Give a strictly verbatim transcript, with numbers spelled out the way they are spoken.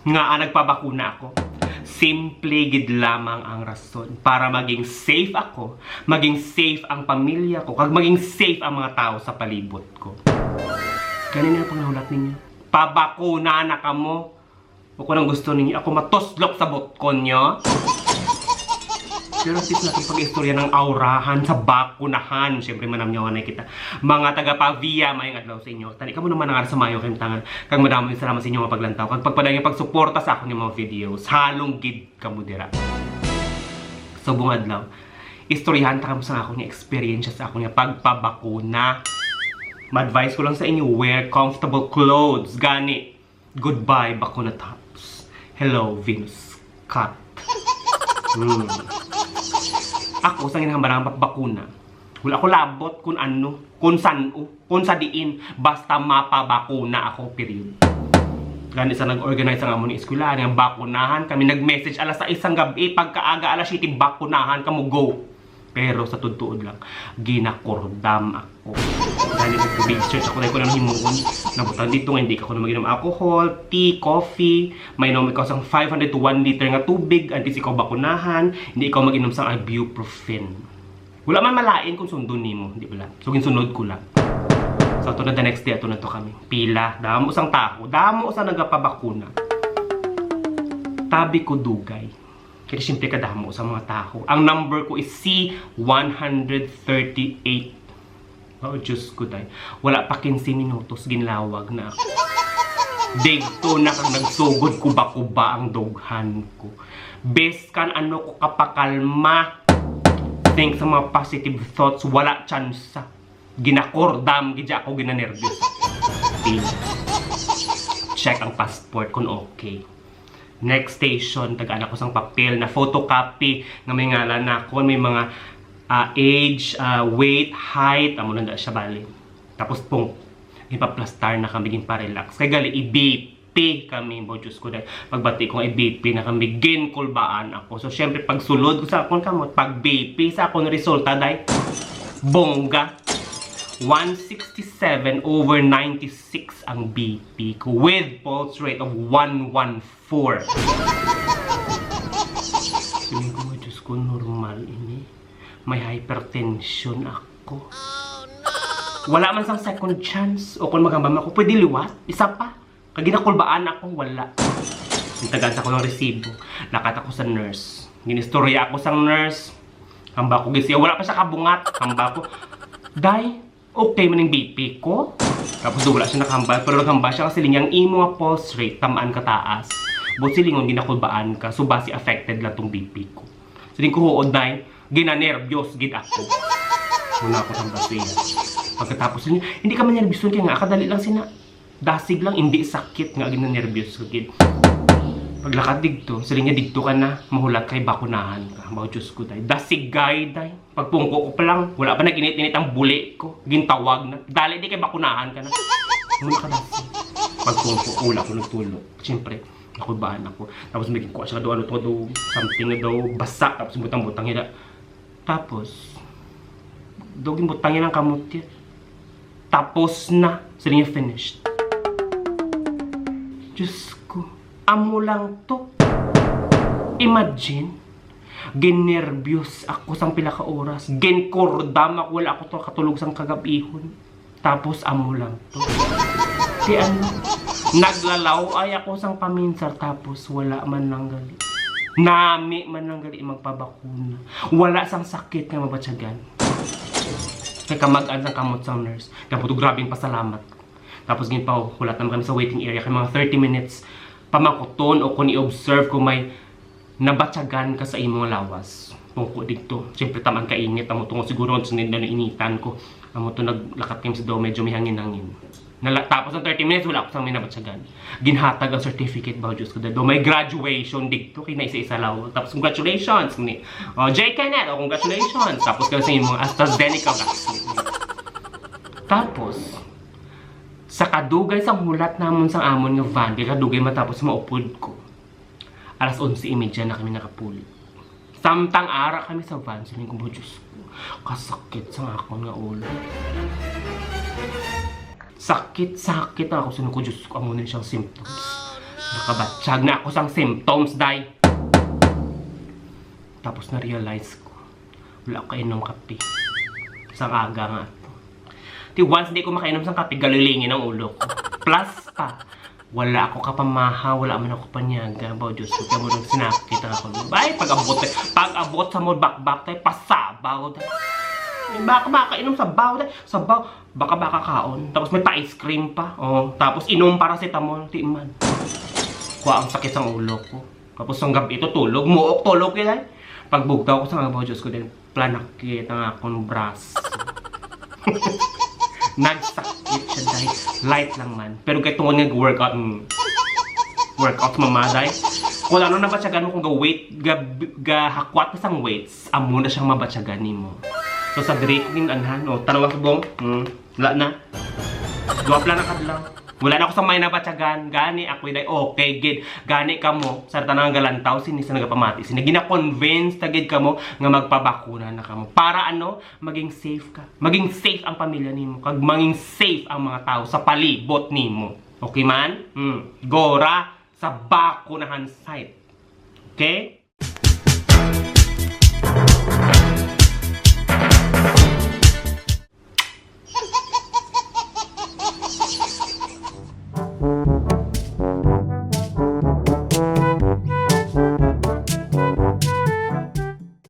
Ngaa nagpabakuna ako? Simple gid lamang ang rason, para maging safe ako, maging safe ang pamilya ko, kag maging safe ang mga tao sa palibot ko. Gani na ang panghulat ninyo. Pabakuna na kamo. O kung ang gusto ninyo, ako matuslok sa butkon nyo. Pero at least natin pag-istorya ng aurahan sa bakunahan. Siyempre, manamyawan na kita. Mga taga Pavia, mayong adlaw sa inyo. Tani kamo naman ang sa mayo kayong tangan. Kag madamo yung salamat sa inyo nga paglantaw. Kag pagpadayon pagsuporta sa akong mga videos. Halong gid kamo dira. Subong adlaw, istoryahan ta kamo sa akong experience sa akong pagpabakuna. Ma-advise ko lang sa inyo, wear comfortable clothes. Gani, goodbye, bakuna tops. Hello, Venus cut. Hmm. Ako, sa ginahambal nga bakuna, wala ko labot kung ano, kung san-o, kung sa diin, basta mapabakuna ako, period. Gani sa nag-organize ang amon eskwelahan, nga bakunahan kami, nag-message alas sais sang gabi, pagkaaga alas siyete, bakunahan kamo, go. Pero sa tuod-tuod lang, ginakordam ako. Gani nag-research ako, dahil ko na himuon. Nabutang dito nga hindi ka kuno mag-inom alcohol, tea, coffee, mainom ikaw sang five hundred to one liter nga tubig, antes ikaw bakunahan, hindi ikaw mag-inom sang ibuprofen. Wala man malain kung sundon nimo, di ba lang? So, ginsunod ko lang. So, ato na the next day, ato na to kami. Pila, damo sang taho, damo sa nagapabakuna. Tabi ko dugay. Kaya siyempre kadamo sa mga taho. Ang number ko is C one hundred thirty-eight. Oh, Diyos ko, day. Wala pa quince minutos, ginlawag na ako. Dito na kag nagsugod kuba-kuba ang dughan ko. Bes kan ano ko kapakalma. Think sa mga positive thoughts, wala tsansa. Ginakordam gid ako, ginanervyos. Pin. Check ang passport kung okay. Next station, tagaan ako sang papel na photocopy nga may ngalan na ako, may mga ah, age, ah, weight, height, amo lang da siya bali. Tapos pong ipaplastar na kami, ginpa-relax. Kay gali, i-B P kami, bo, Diyos ko, dahil pagbati ko nga i-B P na kami, ginkulbaan ako. So, syempre, pagsulod ko sa akong kamot, pag B P sa akong resulta, dahil bongga. One sixty-seven over ninety-six ang B P ko with pulse rate of one one four. Sabi ko, "Ay, Diyos ko, normal ini. May hypertension ako." Wala man sang second chance. O kung maghambal ako, pwede liwat. Isa pa. Kag ginakulbaan ako, wala. Ang tagaan sa ko ng resibo. Lakat ako sa nurse. Ginistorya ako sang nurse. Hamba ko gisiya. Wala pa siya kabungat. Hamba ko, "Day, okay man ang B P ko." Tapos wala siya nakahambal. Pero naghambal siya kasi linyang imo nga pulse rate, tamaan ka taas. But silingon, ginakulbaan ka. So, basi affected lang tong B P ko. Siling ko, "Huod, day." Ginanervyos gid ako. Muna ako sa Brazil. Pagkatapos niya, "Hindi ka man nervyoso kaya nga, kadali lang sina. Dasig lang, hindi sakit nga ginanervyos ko gid." Paglakad digto, siling niya, "Digto ka na, mahulat kay bakunahan ka." Bao, Diyos ko, day. Dasig gay, day. Pagpungko ko pa lang, wala pa nag-init-init ang buli ko. Gintawag na. "Dali, di kay bakunahan ka na." Muna ka dasig. Pagpungko ko, wala ko nagtulo. Siyempre, nakulbaan ako. Tapos may kuha siya daw, ano to daw, something na daw, basa. Tapos butang-butang niya. Tapos, daw ginbutang niya ng kamot yan. Tapos na. Siling niya, "Finished." Diyos ko, amo lang to. Imagine, ginerbyos ako sang pila ka oras. Ginkordam ako, wala ako to katulog sang kagabihon. Tapos amo lang to. Di ano, naglalaw ay ako sang paminsar, tapos wala man lang gali. Nami man lang gali magpabakuna. Wala sang sakit nga mabatyagan. Kay kamag-an sang kamot sang nurse. Dapat to, grabing pasalamat ko. Tapos ginpahulat naman kami sa waiting area kay mga thirty minutes. Pamakuton o kung i-observe kung may nabatyagan ka sa imong lawas. Pungko digto. Siyempre, taman ka init. Amo tungod siguro sa nila initan ko. Amo to, naglakat kami sa daw, medyo may hangin-hangin. Nala, tapos ng thirty minutes, wala ako sa may nabatyagan. Ginhatag ang certificate, bao, Diyos ko, daw may graduation digto, kay na isa-isa law. Tapos, "Congratulations!" Ni, "Oh, J Kenneth, oh, congratulations!" Tapos, kaya sa imong AstraZeneca vaccine. Tapos, sa kadugay sang hulat namon sang amon nga van, kay kadugay matapos maupod ko. Alas onse y media na kami nakapuli. Samtang ara kami sa van, siling ko, "Bo, Diyos ko, kasakit sa akon nga ulo." Sakit-sakit na ako, siling ko, "Diyos ko, amo na siyang symptoms." Kabatyag na ako sang symptoms, day. Tapos na-realize ko, wala ko kainom kape. Sang aga nga to. Ti once di ko makainom sang kape, galilingin ang ulo ko. Plus pa, wala ako kapamaha, wala man ako panyaga. Baw, Diyos ko, kaya mo nang sinakit ang ako. Ay, pag-abot, pag-abot sa mo, bakbak, tay, pasabaw, tay. Baka makainom sa baw, tay. Sa baw, baka baka kaon. Tapos may pa-ice cream pa. Oh, tapos inom paracetamol, ti man. Kuha ang sakit sang ulo ko. Tapos sang gabi ito, tulog. Muok, tulog yun, ay. Pagbugtaw ko sa nga, Diyos ko din, planakit ang akong braso. Nagsakit siya, day. Light lang man. Pero kay tungod nga workout, mm, workout, mama, day. Kung ano na ba siya, gano'n kung ga-weight, ga, gahakwat ka sang weights, amo na siyang mabatyagan nimo. So, sa diri ko gin-anhan, oh, tanawa sa bong, mm, wala na. Duwa pala na kadlaw. Wala na ako sa may nabatyagan. Gani, ako, day, okay, gid. Gani kamo, sa tanang galantaw, sini sa nagapamati. Sini, gina-convince ta gid kamo nga magpabakuna na kamo. Para ano, maging safe ka. Maging safe ang pamilya nimo. Kag maging safe ang mga tao sa palibot nimo. Okay man? Hmm. Gora sa bakunahan site. Okay?